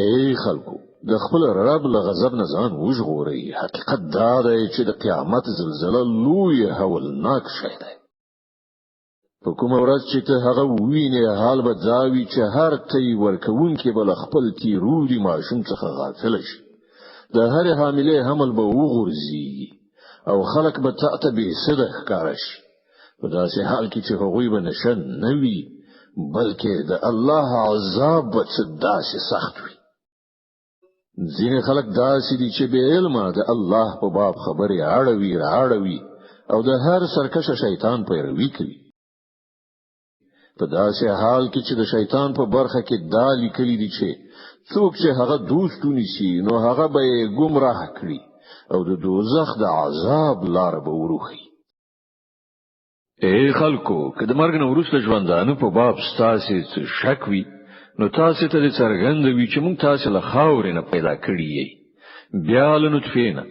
ای خلکو، د خپل رب له غضب نه ځان وژغورئ. حقیقت دا دی چې د قیامت زلزله لوی هولناک شی دی. په کومه ورځ چې ته هغه ووینې، حال به دا وي چې هر تی ورکوونکی به له خپل تیرولي ماشوم څخه غافل شي. د هرې حاملې حمل به وغورځيږي او خلک به تا ته بې سده ښکاره شي، په داسې حال کې چې هغوی به نشه نه وي، بلکې د الله عذاب به څه داسې سخت وي. ځینې خلک داسې دي چې بې علمه د الله په باب خبرې اړوي رااړوي او د هر سرکشه شیطان پیروي کوي، په داسې حال کې چې د شیطان په برخه کې دا لیکلي دي چې څوک چې هغه دوست ونیسي نو هغه به یې ګمراه کړي او د دوزخ د عذاب لار به وروښيي. ای خلکو، که د مرګ نه وروسته ژوندانه په باب ستاسې څه شک وي، نو تاسې ته دې څرګنده وي چې موږ تاسې له خاورې نه پیدا کړي یئ، بیا له نطفې نه،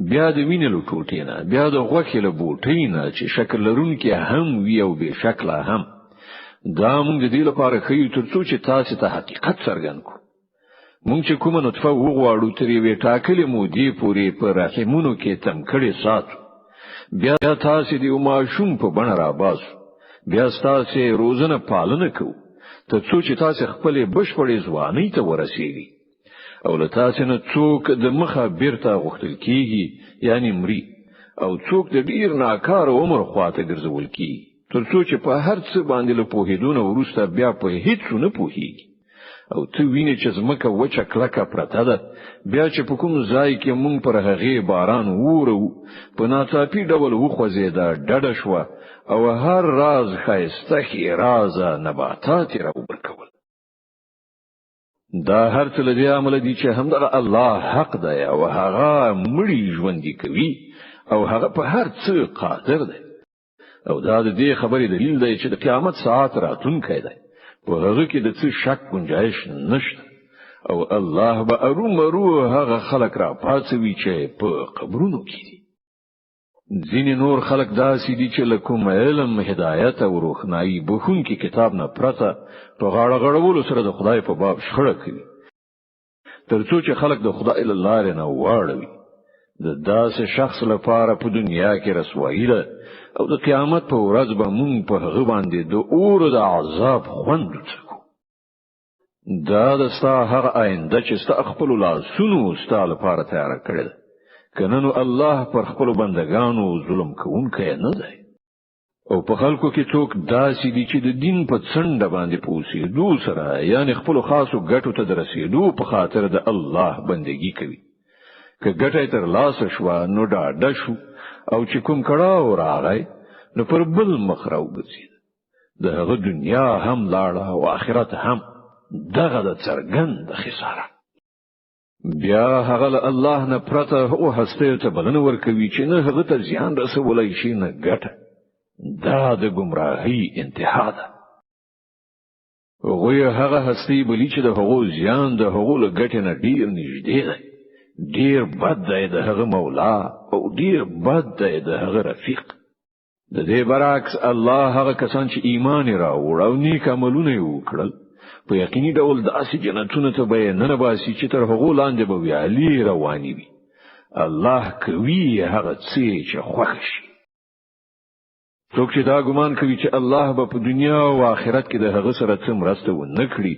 بیا د وینې له ټوټې نه، بیا د غوښې له بوټۍ نه چې شکل لرونکې هم وي او بې شکله هم. دا موږ د دې لپاره ښیو ترڅو چې تاسې ته حقیقت څرګند کړو. موږ چې کومه نطفه وغواړو تر یوې ټاکلې مودې پورې په رحمونو کې تم کړې ساتو، بیا تاسې د یو ماشوم په بڼه راباسو، بیا ستاسې روزنه پالنه کوو تر څو چې تاسې خپلې بشپړې ځوانۍ ته ورسیږئ. او له تاسې نه څوک د مخه بیرته غوښتل کیږي، یعنی مري، او څوک د ډیر ناکاره عمر خواته ګرځول کیږي، تر څو چې په هر څه باندې له پوهېدو نه وروسته بیا په هیڅ نه پوهیږي. او ته وینې چې ځمکه وچه کلکه پرته ده، بیا چې په کوم ځای کې مونږ پر هغې باران وورو، په ناڅاپي ډول وخوځېده، ډډه شوه او هر راز ښایسته ښېرازه نباتات یې راوبرکول. دا هر څه له دې امله دي چې همدغه الله حق دی او هغه مړي ژوندي کوي او هغه په هر څه قادر دی. او دا د دې خبرې دلیل دی چې د قیامت ساعت راتلونکی دی، په هغه کې د څه شک گنجایش نشته. او الله به ارومرو هغه خلک را پاڅوي چې په قبرونو کې دي. ځینې نور خلک داسې دي چې له کوم علم، هدایت او روښنايي بښونکي کتاب نه پرته په غاړه غړولو سره د خدای په باب شخړه کوي، تر څو چې خلک د خدای له لارې نه واړوي. د داسې شخص لپاره په دنیا کې رسوایی ده او د قیامت په ورځ به مونږ په هغه باندې د اور د عذاب خوند وڅکو. دا د ستا هغه آینده چې ستا خپلو لاسونو ستا لپاره تیاره کړې ده، که نه نو الله پر خپلو بندګانو ظلم کوونکی نه دی. او په خلکو کې څوک داسې دي چې د دین په څنډه باندې په اوسېدو سره، یعنی خپلو خاصو ګټو ته د رسېدو په خاطر د الله بندگی کوي. که ګټه یې ترلاسه شوه نو ډاډه شو، او چې کوم کړاو راغی نو پر بل مخ راوګرځېد. د هغه دنیا هم لاړه او آخرت هم، دغه د څرګند خساره. بیا هغه له الله نه پرته هغو هستیو ته بلنه ورکوي چې نه هغه ته زیان رسولی شي نه ګټه. دا د ګمراهۍ انتها ده. هغوی هغه هستۍ بلي چې د هغو زیان د هغو له ګټې نه ډیر نږدې دی. ډیر بد دی د هغه مولا او ډیر بد دی د هغه رفیق. د دې برعکس الله هغه کسان چې ایمان یې راوړ او نیک عملونه یې وکړل، په یقیني ډول داسې جنتونو ته به یې ننباسي چې تر هغو لاندې به ویالې روانې وي. الله کوي هغه څه چې خوښ شي. څوک چې دا ګمان کوي چې الله به په دنیا او آخرت کې د هغه سره څه مرسته ونه کړي،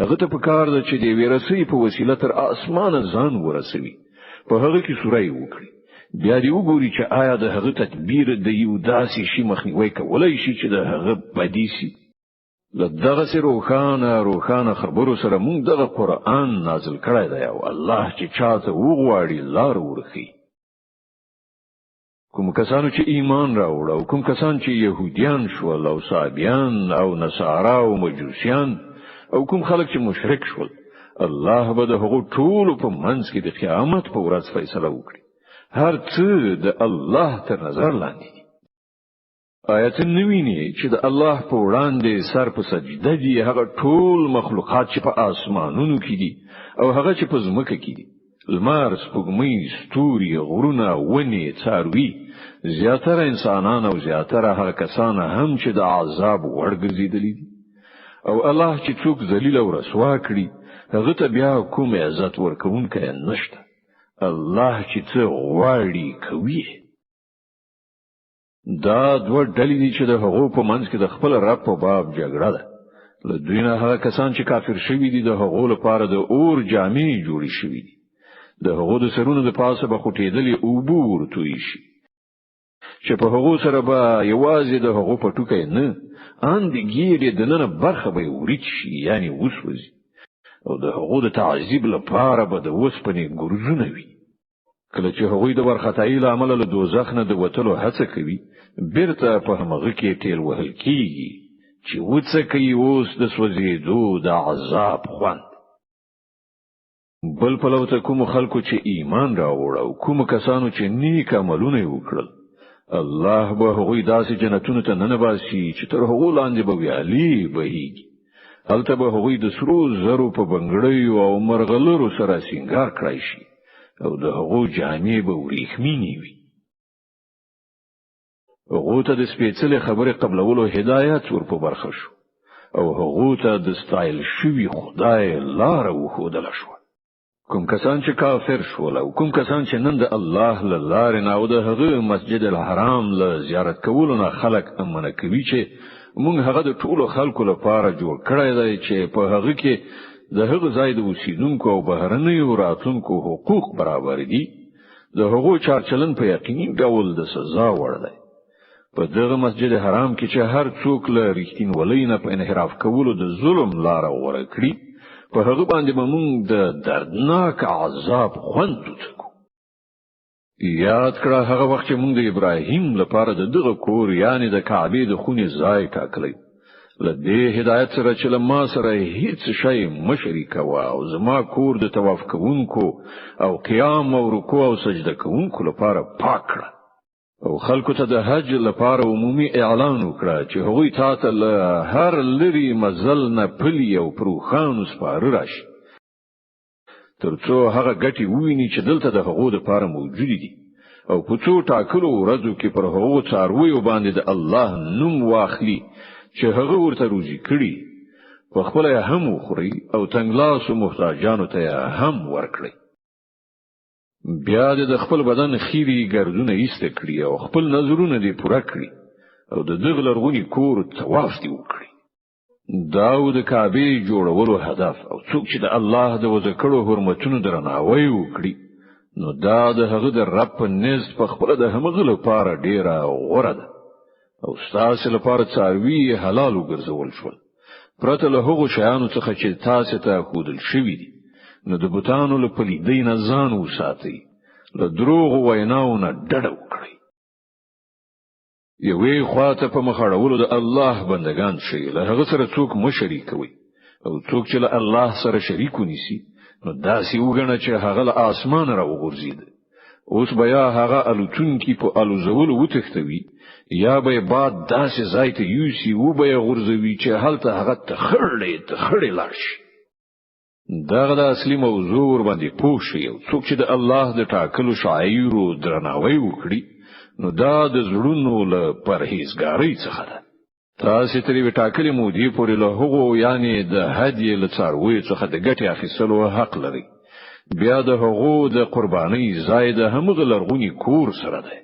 هغه ته پکار ده چې د یوې رسۍ په وسیله تر اسمانه ځان ورسوي، په هغه کې سوری وکړي، بیا دې وګوري چې آیا د هغه تدبیر د یو داسې شي مخنیوی کولای شي چې د هغه بدی شي. له دغسې روښانه روښانه خبرو سره موږ دغه قرآن نازل کړی دی او الله چې چاته وغواړي لار ورښيي. کوم کسانو چې ایمان راوړ او کوم کسان چې يهوديان شول او صابیان او نصارا او مجوسیان او کوم خلک چې مشرک شول، الله به د هغو ټولو په منځ کې د قیامت په ورځ فیصله وکړي. هر څه د الله تر نظر لاندې دي. آیا ته نه وینې چې د الله په وړاندې سر په سجده دي هغه ټول مخلوقات چې په آسمانونو کې دي او هغه چې په ځمکه کې دي؟ لمر، سپوږمۍ، ستوري، غرونه، ونې، څاروي، زیاتره انسانان او زیاتره هغه کسان هم چې د عذاب وړ ګرځېدلي دي. او الله چې څوک ذلیل او رسوا کړي، هغه ته بیا کوم عزت ورکوونکی نشته. الله چې څه غواړي کوي. دا دوه ډلې دي چې د هغو په منځ کې د خپل رب په باب جګړه ده. له دوی نه هغه کسان چې کافر شوي دي، د هغو لپاره د اور جامې جوړې شوې دي. د هغو د سرونو د پاسه به خوټېدلې اوبه ورتوی شي، چې په هغو سره به یوازې د هغو پټوکی نه، ان د ګیډې دننه برخه به یې وریت شي، یعنی وسوځي، او د هغو د تعذیب لپاره به د اوسپنې ګرزونه وي. کله چې هغوی د ورخطایي له امله له دوزخ نه د وتلو هڅه کوي، بیرته په همغه کې ټیل وهل کیږي چې وڅکوي اوس د سوځېدو د عذاب خوند. بل پلو ته کوم خلکو چې ایمان راوړ او کوم کسانو چې نیک عملونه وکړل، الله به هغوی داسې جنتونو ته ننباسي چې تر هغو لاندې به ویالې بهیږي. هلته به هغوی د سرو زرو په بنګړیو او مرغلرو سره سینګار کړای شي او د هغو جامې به وریښمینې وي. هغو ته د سپېڅلې خبرې قبلولو هدایت ور په برخه شو او هغو ته د ستایل شوي خدای لاره وښودله شوه. کوم کسان چې کافر شول او کوم کسان چې نن د الله له لارې نه او د هغه مسجد الحرام له زیارت کولو نه خلک منع کوي، چې موږ هغه د ټولو خلکو لپاره جوړ کړی دی چې په هغه کې د هغه ځای د اوسیدونکو او بهرنیو راتلونکو حقوق برابر دي، د هغو چارچلن په یقیني ډول د سزا وړ دی. په دغه مسجد حرام کې چې هر څوک له رښتینولۍ نه په انحراف کولو د ظلم لاره غوره کړي، په هغه باندې به موږ د دردناک عذاب خوند وڅکو. یاد کړه هغه وخت چې موږ د ابراهیم لپاره د دغه کور، یعنی د کعبې د خونې ځای ټاکلی، له دې هدایت سره چې له ما سره هیڅ شی مه شریکوه او زما کور د طواف کوونکو او قیام او رکوع او سجده کوونکو لپاره پاک کړه، او خلکو ته د حج لپاره عمومي اعلان وکړه چې هغوی تا ته له هر لري مزل نه پلي او پر اوښانو سپاره راشي، تر څو هغه ګټې وویني چې دلته د هغو لپاره موجودې دي، او په څو ټاکلو ورځو کې پر هغو څارویو باندې د الله نوم واخلي چې هغه ورته روزي کړي، په خپله یې هم وخوري او تنګلاسو محتاجانو ته یې هم ورکړي. بیا دې د خپل بدن خیري ګردونه ایسته کړي او خپل نظرونه دې پوره کړي او د دغه لرغوني کور طواف دې وکړي. دا و د کعبې جوړولو هدف، او څوک چې د الله د وضع کړو حرمتونو درناوی وکړي، نو دا د هغه د رب په نزد په خپله د همغه لپاره ډیره غوره ده، او ستاسې لپاره څاروي حلال وګرځول شول، پرته له هغو شیانو څخه چې تاسې ته ښودل شوي دي. نو د بتانو له پلیدۍ نه ځان وساتئ، له دروغو ویناو نه ډډه وکړئ. یوې خواته په مخ اړولو د الله بندگان شئ، له هغه سره څوک مه شریکوئ، او څوک چې له الله سره شریک ونیسي نو داسې وګڼه چې هغه له آسمانه راوغورځېد. اوس بیا هغه الوتونکي په الوزولو وتښتوي، یا به یې باد داسې ځای ته یوسي وبه یې غورځوي چې هلته هغه تخړې تخړې لاړ شي. دغه د اصلي موضوع ور باندې پوه شي، او څوک چې د الله د ټاکلو شعایرو درناوی وکړي، نو دا د زړونو له پرهیزګارۍ څخه ده. تاسې تر یوې ټاکلې مودې پورې له هغو، یعنې د هدیې له څارویو څخه د ګټې اخیستلو حق لرئ. بیا د هغو د قربانۍ ځای د همغه لرغوني کور سره دی.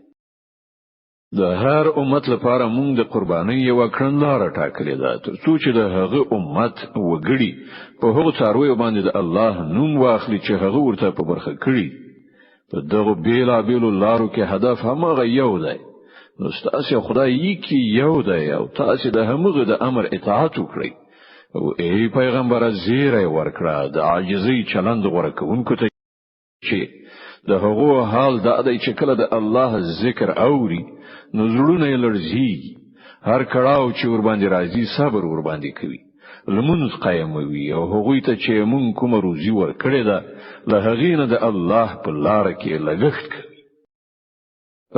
د هر امت لپاره مونږ د قربانۍ یوه کړنلاره ټاکلې ده، تر څو چې د هغه امت وګړي په هغو څارویو باندې د الله نوم واخلي چې هغه ورته په برخه کړي. په دغو بېلابېلو لارو کې هدف هماغه یو دی، نو ستاسې خدای یې یو دی او تاسې د همغه د امر اطاعت وکړئ. او ای پیغمبره، زیری ورکړه د عاجزۍ چلند غوره کوونکو ته چې د هغو حال دا دی چې کله د الله ذکر اوري نو زړونه یې لړزیږي، هر کړاو چې ورباندې راځي صبر ورباندې کوي، لمونځ قایموي، او هغوی ته چې مونږ کومه روزي ورکړې ده له هغې نه د الله په لاره کې لګښت کوي.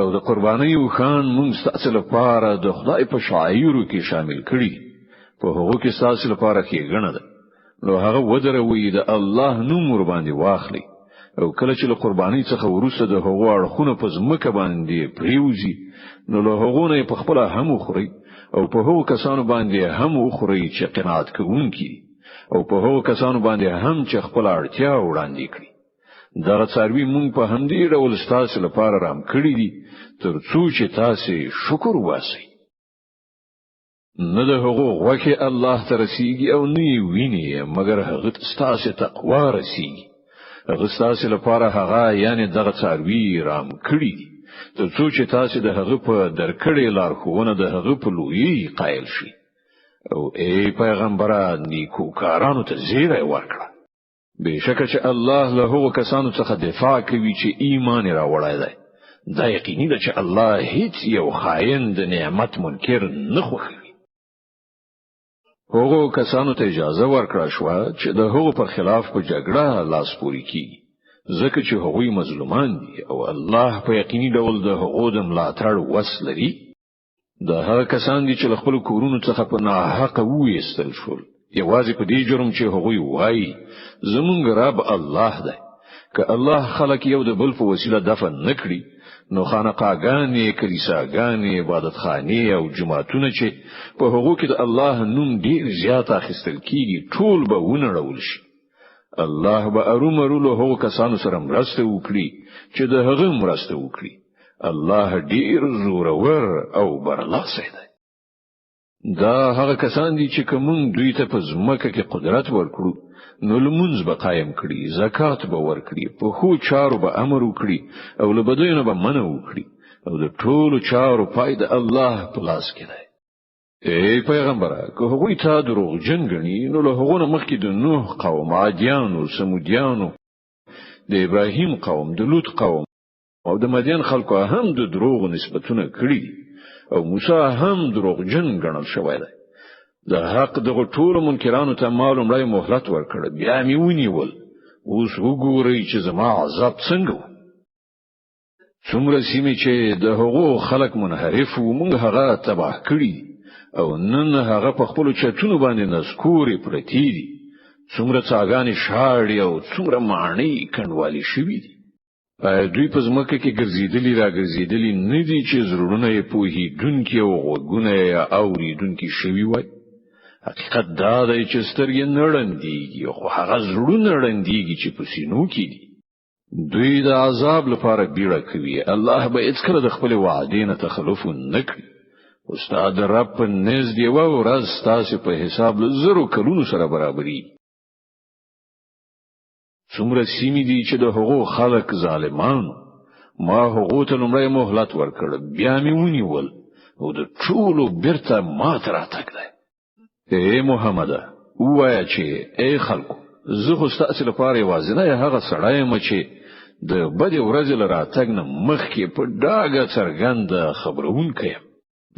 او د قربانۍ اوښان مونږ ستاسې لپاره د خدای په شعایرو کې شامل کړي، په هغو کې ستاسې لپاره ښېګڼه ده. نو هغه ودروئ، د الله نوم ورباندې واخلئ، او کله چې له قربانۍ څخه وروسته د هغو اړخونه په ځمکه باندې پریوځي، نو له هغو نه یې په خپله هم وخورئ، او په هغو کسانو باندې هم وخورئ چې قناعت کوونکي دي. او په هغو کسانو باندې هم چې خپل اړتیا وړاندې کړي. دغه څاروي مونږ په همدې ډول ستاسو لپاره رام کړی دي، تر څو چې تاسو شکر وباسئ. نه د هغو غوښې الله ته رسیږي او نه یې ویني، مګر هغه ته ستاسو تقوا رسیږي. هغه ستاسو لپاره هغه، یعنی دغه څاروي، رام کړی دي، تر څو چې تاسو د هغه په درکړې لارښوونه د هغه په لویي قایل شئ. او ای پیغمبره، نیکوکارانو ته زیری ورکړه. بېشکه چې الله له هغو کسانو څخه دفاع کوي چې ایمان یې راوړی دی. دا یقیني ده چې الله هیڅ یو خاین د نعمت منکر نه خوښوي. هغو کسانو ته اجازه ورکړه شوه چې د هغو پر خلاف په جګړه لاس پورې کیږي، ځکه چې هغوی مظلومان دي او الله په یقیني ډول د هغو د ملاتړ وس لري. دا هغه کسان دي چې له خپلو کورونو څخه په ناحقه وویستل شول، یوازې په دې جرم چې هغوی وایي زمونږ رب الله دی. که الله خلک یو د بل په وسیله دفن نکړي، نو خانقاګانې، کلیساګانې، عبادتخانې او جوماتونه چې په هغو کې د الله نوم ډیر زیات اخیستل کیږي، ټول به ونړول شي. الله به ارومرو له هغو کسانو سره مرسته وکړي چې د هغه مرسته وکړي. الله ډیر زورور او برلاسی دی. دا هغه کسان دي چې که مونږ دوی ته په ځمکه کې قدرت ورکړو، نو لمونځ به قایم کړي، زکات به ورکړي، په ښو چارو به امر وکړي او له بدیو نه به منع وکړي، او د ټولو چارو پای د الله په لاس کې دی. ای پیغمبره، که هغوی تا دروغجن ګڼي، نو له هغو نه مخکې د نوح قوم، عادیانو، ثمودیانو، د ابراهیم قوم، د لوط قوم او د مدین خلکو هم د دروغو نسبتونه کړي دي، او موسی هم دروغجن ګڼل شوی دی. د حق دغه ټولو منکرانو ته ما لومړی مهلت ورکړ، بیا مې ونیول. اوس وګورئ چې زما عذاب څنګه و. څومره سیمې چې د هغو خلک منحرف وو، موږ هغه تباه کړي او نن هغه په خپلو چتونو باندې نسکورې پرتې دي. څومره څاګانې شاړې او څومره ماڼۍ کنډوالې شوې دي. آیا دوی په ځمکه کې ګرځېدلي راګرځېدلي نه دي چې زړونه یې پوهېدونکي او غوږونه یې اورېدونکي شوي وای؟ حقیقت دا دی چې سترګې نه ړندېږي، خو هغه زړونه ړندېږي چې په سینو کې دي. دوی د عذاب لپاره بیړه کوي، الله به هیڅکله د خپل وعدې نه تخلف نه کړي. استاد رب په نزد یوه ورځ ستاسو په حساب له زرو کلونو سره برابري. څومره سیمې دي چې د هغو خلک ظالمان، ما هغو ته لومړی مهلت ورکړ، بیا مې ونیول او د ټولو بیرته ما ته راتګ دی. ای محمده، ووایه چې ای خلکو، زه خو ستاسو لپاره یوازینی هغه سړی یم چې د بدې ورځې له راتګ نه مخکې په ډاګه څرګنده خبرونکی یم.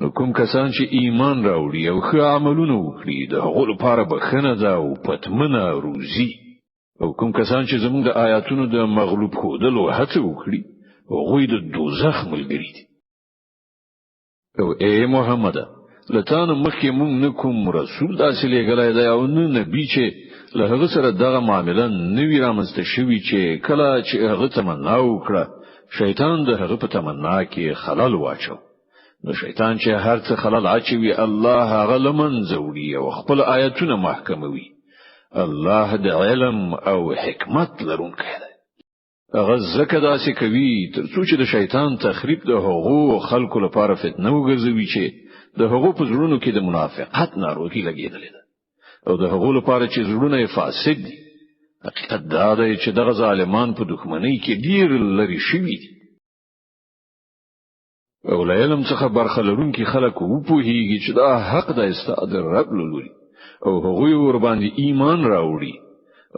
نو کوم کسان چې ایمان راوړي او ښه عملونه وکړي، د هغو لپاره بښنه ده او پتمنه روزي. او کوم کسان چې زموږ د آیاتونو د مغلوب ښودلو هڅه وکړي، هغوی د دوزخ ملګري دي. او ای محمد، له تا نه مخکې مونږ نه کوم رسول داسې لېږلی دی او نه نبي چې له هغه سره دغه معامله نه وي رامنځته شوي چې کله چې هغه تمنا وکړه، شیطان د هغه په تمنا کې خلل واچو. نو شیطان چې هر څه خلل اچوي، الله هغه له منځه وړي او خپل آیتونه محکموي. الله د علم او حکمت لرونکی دی. هغه ځکه داسې کوي تر څو چې د شیطان تخریب د هغو خلکو لپاره فتنه وګرځوي چې د هغو په زړونو کې د منافقت ناروغي لګېدلې ده، او د هغو لپاره چې زړونه یې فاسد دي. حقیقت دا دی چې دغه ظالمان په دښمنۍ کې ډیر لرې شوي دي. او له علم څخه برخه لرونکي خلک وپوهیږي چې دا حق دی ستا د رب له لوري، او هغوی ورباندې ایمان راوړي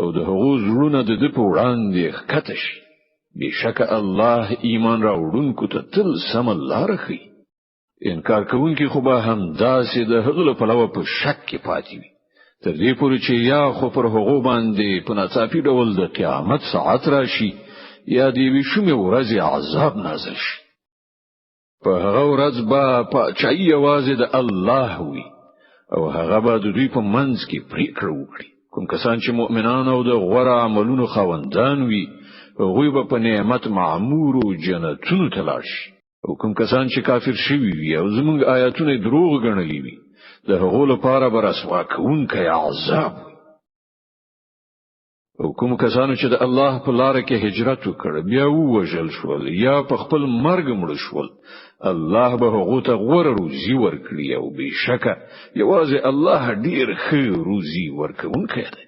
او د هغو زړونه د ده په وړاندې ښکته شي. بېشکه الله ایمان راوړونکو ته تل سمه لاره ښیي. انکار کوونکي خو به همداسې د هغه له پلوه په شک کې پاتې وي، تر دې پورې چې یا خو پر هغو باندې په ناڅاپي ډول د قیامت ساعت راشي، یا د یوې شومې ورځې عذاب نازل شي. په هغه ورځ به پاچاهي یوازې د الله وي او هغه به د دوی په منځ کې پریکړه وکړي. کوم کسان چې مؤمنان او د غوره عملونو خاوندان وي، هغوی به په نعمت معمورو جنتونو ته لاړ شي. او کوم کسان چې کافر شوي وي او زموږ آیاتونه دروغ ګڼلي وي، د هغو لپاره به رسوا کوونکی عذاب وي. او کوم کسانو چې د الله په لار کې هجرت وکړ، بیا ووژل شول یا په خپل مرګ مړ شول، الله به هغو ته غوره روزي ورکړي او بېشکه یوازې الله ډیر ښه روزي ورکوونکی دی.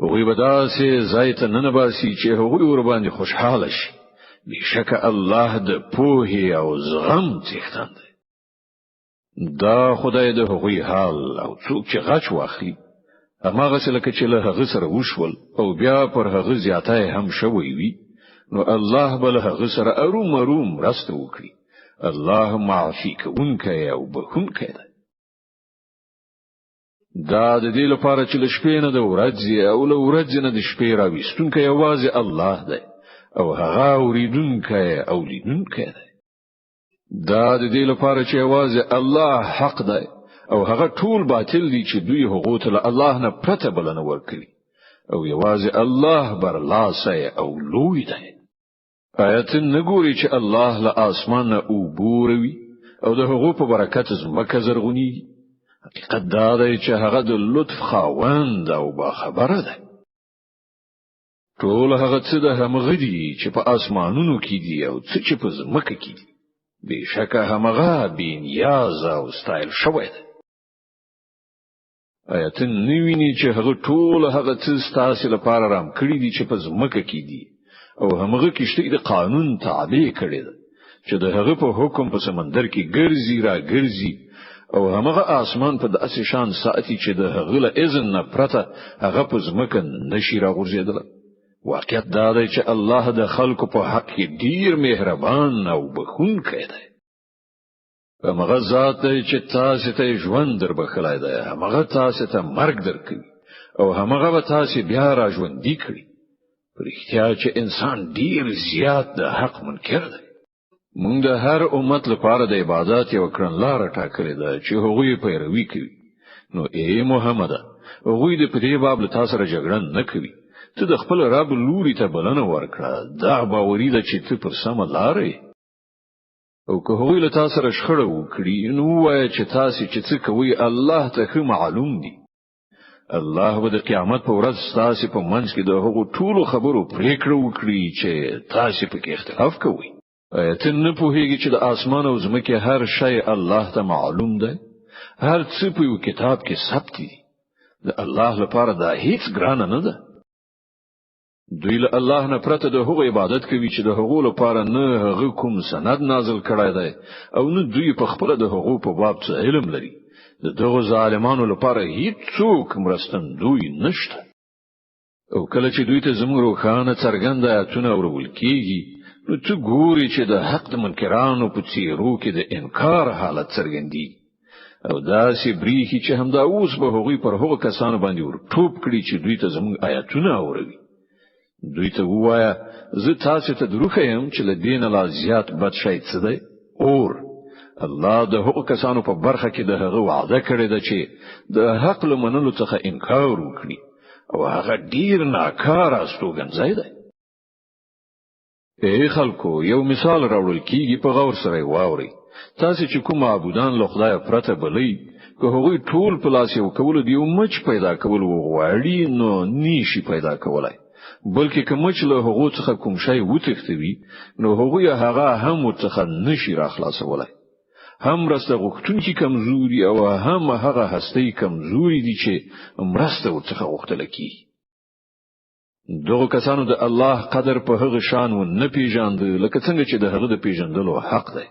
هغوی به داسې ځای ته ننباسي چې هغوی ورباندې خوشحاله شي. بېشکه الله د پوهې او زغم څښتن دی. دا خدای د هغوی حال، او څوک چې غچ واخلي، هماغسې لکه چې له هغه سره وشول او بیا پر هغه زیاتی هم شوی وي، نو الله به له هغه سره ارومرو مرسته وکړي. الله معافي کوونکی او بخښونکی دی. دا د دې لپاره چې له شپې نه د ورځې او له ورځې نه د شپې راویستونکی یوازې الله دی، او هغه اوریدونکی او لیدونکی دی. دا د دې لپاره چې یوازې الله حق دی او هغه ټول باطل دي چې دوی هغو ته له الله نه پرته بلنه ورکوي، او یوازې الله برلاسی او لوی دی. آیا ته نه ګورې چې الله له اسمان نه اوبه وروي او د هغو په برکت ځمکه زرغونیږي؟ حقیقت دا دی چې هغه د لطف خاوند او باخبره دی. ټول هغه څه د همغه دي چې په اسمانونو کې دي او څه چې په ځمکه کې دي. بېشکه همغه بې نیازه او ستایل شوی دی. آیا ته نه وینې چې هغه ټول هغه څه ستاسې لپاره رام کړي دي چې په ځمکه کې دي، او همغه کښتۍ د قانون تابع کړې ده چې د هغه په حکم په سمندر کې ګرځي را ګرځي، او همغه آسمان په داسې شان ساتي چې د هغه له اذن نه پرته هغه په ځمکه نشي راغورځېدلی؟ واقعیت دا دی چې الله د خلکو په حق کې ډیر مهربان او بخښونکی دی. همغه ذات دی چې تاسو ته ژوند در بخښلی دی، همغه تاسو ته مرګ درکوي، او همغه به تاسو بیا را ژوندي کړي. په رښتیا چې انسان ډیر زیات د حق منکر دی. مونږ د هر امت لپاره د عبادت یو کړنلاره ټاکلې ده چې هغوی پیروي کوي. نو ای محمد، هغوی د پدې باب له تاسو سره جګړه نه کوي. ته د خپل رب لوري ته بلنه ورکړه، دا باوري ده چې ته پر سمه لاره یې. او که هغوی له تاسو سره شخړه وکړي، نو ووایه چې تاسو چې څه کوئ الله ته ښه معلوم دي. الله به د قیامت په ورځ ستاسو په منځ کې د هغو ټولو خبرو پریکړه وکړي چې تاسو پکې اختلاف کوئ. آیا ته نه پوهیږې چې د اسمان او ځمکې هر شی الله ته معلوم دی؟ هر څه په یو کتاب کې ثبت دي. د الله لپاره دا هیڅ ګرانه نه ده. دوی له الله نه پرته د هغو عبادت کوي چې د هغو لپاره نه هغه کوم سند نازل کړی دی او نه دوی په خپله د هغو په باب څه علم لري. د دغو ظالمانو لپاره هیڅوک مرستندوی نشته. او کله چې دوی ته زموږ روښانه څرګند آیاتونه اورول کیږي، نو ته ګوري چې د حق د منکرانو په څیرو کې د انکار حالت څرګندیږي، او داسې بریښي چې همدا اوس به هغوی پر هغو کسانو باندې ور ټوپ کړي چې دوی ته زموږ آیاتونه اوروي. دوی ته ووایه، زه تاسو ته دروښیم چې له دې نه لا زیات بد شی څه دی؟ اور. الله د هغو کسانو په برخه کې د هغه وعده کړې ده چې د حق له منلو څخه انکار وکړي، او هغه ډیر ناکاره استوګنځای دی. ای خلکو، یو مثال راوړل کیږي، په غور سره واورئ. تاسو چې کوم معبودان له خدای پرته بلئ، که هغوی ټول په لاس یو کولو د یو مچ پیدا کول وغواړي، نو نشي پیدا کولای، بلکې که مچ له هغو څخه کوم شی وتښتوي، نو هغوی هغه هم ورڅخه نشي راخلاصولای. هم مرسته غوښتونکي کمزوري او هم هغه هستۍ کمزوري دي چې مرسته ورڅخه غوښتل کیږي. دغو کسانو د الله قدر په هغه شان و نه پیژاند لکه څنګه چې د هغه د پیژندلو حق دی.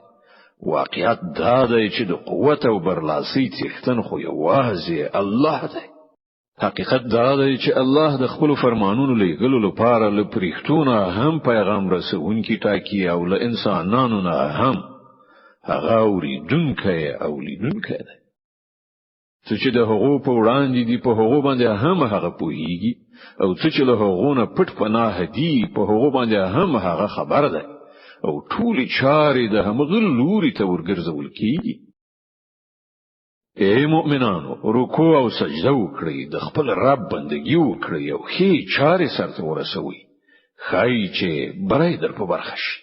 واقعیت دا دی چې د قوت او برلاسۍ څښتن خو یوازې الله دی. حقیقت دا دی چې الله د خپل فرمانونو لیږلو لپاره له پرښتو نه هم پیغام رسوونکي ټاکي او له انسانانو نه هم. هغه اورېدونکی او لیدونکی دی. څه چې د هغو په وړاندې دي په هغو باندې هم هغه پوهیږي، او څه چې له هغو نه پټ پناه دي په هغو باندې هم هغه خبر دی، او ټولې چارې د همغه لوري ته ورګرځول کیږي. ای مؤمنانو، رکوع او سجده وکړئ، د خپل رب بندگی وکړئ او ښې چارې سرته ورسوئ، ښایي چې بری در په برخه شي.